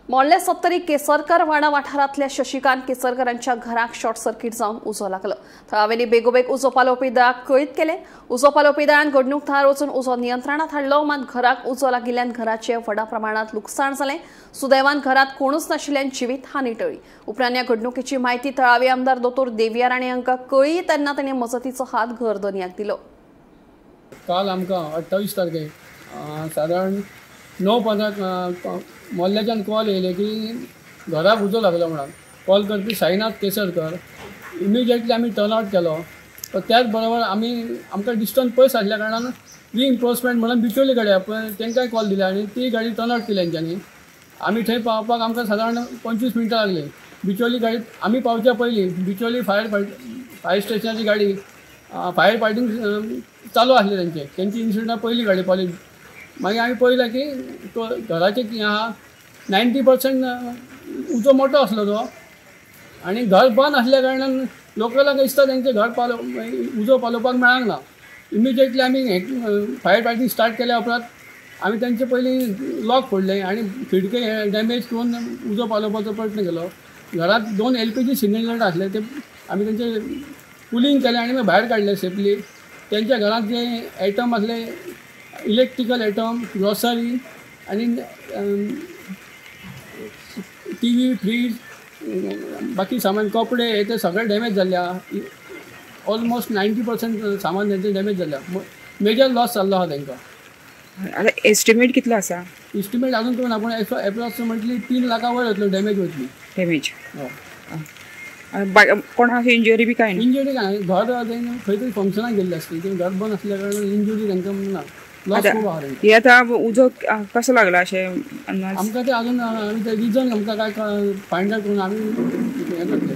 मोडले सत्तरी केसरकर वाडा वाठारांतल्या शशिकांत केसरकरांच्या घराक शॉर्ट सर्किट जावन उजो लागलो. थळाव्यांनी बेगोबेग उजो पालोवपी दळाक कळीत केले. उजो पालोवपी दळान घडणूक थळार वचून उजो नियंत्रणात हाडलो. मात घराक उजो लागिल्ल्यान घराचे व्हडा प्रमाणात लुकसाण जालें. सुदैवान घरात कोणूच नाशिल्ल्यान जिवीत हानी टळ्ळी. उपरांत ह्या घडणुकेची म्हायती थळावे आमदार दोतोर देविया राणे हांकां कळ्ळी तेन्ना तांणी मजतीचो हात घर धनयाक दिलो. काल आमकां 28 तारखेक सादारण 9:15 मोल्ल्याच्यान कॉल येयले की घराक उजो लागलो म्हणून. कॉल करपी साईनाथ केसरकर. इमिजिएटली आमी टर्न आवट केलो. त्याच बरोबर आमी आमकां डिस्टन्स पयस आसल्या कारणान रिइन्फोर्समेंट म्हणून बिचोली गाडी पळय तांकांय कॉल दिले आनी ती गाडी टर्न आवट केली तेंच्यांनी. आमी थंय पावपाक आमकां सादारण 25 मिनटां लागली. बिचोली गाडी आमी पावच्या पयलीं बिचोली फायर स्टेशनाची गाडी फायर फायटींग चालू आसली तेंचे. तेंची इन्सिडंटा पयली गाडी पावली. मागीर आमी पळयलें की तो घराचें कितें आहा 90% उजो मोठो आसलो तो आनी घर बंद आसल्या कारणान लोकलांक दिसता तेंचें घर उजो पालोवपाक मेळांक ना. इमिजिएटली आमी फायर फायटींग स्टार्ट केल्या उपरांत आमी तेंचे पयलीं लॉक फोडलें आनी खिडके डॅमेज करून उजो पालोवपाचो प्रयत्न केलो. घरांत 2 LPG cylinder आसले ते आमी तेंचे पुलींग केलें आनी भायर काडले सेफली. तेंच्या घरांत जे आयटम आसले इलेक्ट्रिकल आयटम, ग्रॉसरी आनी TV, फ्रीज, बाकी सामान, कपडे हे ते सगळे डॅमेज जाल्ले आहा. ऑलमोस्ट 90% सामान तेंचें डॅमेज जाल्लें आहा. मेजर लॉस जाल्लो आहा तेंकां. आतां एस्टिमेट कितलो आसा? एस्टिमेट अजून करूं ना, पूण एप्रॉक्सिमेटली 3 लाखां वयर वतलो डॅमेज वतली. डॅमेज कोणाक इंजुरी बी कांय ना? इंजुरी कांय घर खंय तरी फंक्शनाक गेल्ले आसतली, ते घर बंद आसल्या कारणान इंजुरी तांकां ना. लॉस खूब आहा तेंकां. हे आतां उजो कसो लागला अशें अंदाज? आमकां ते अजून आमी ते रिजन आमकां काय फायंड आवट करून आमी हें करतले.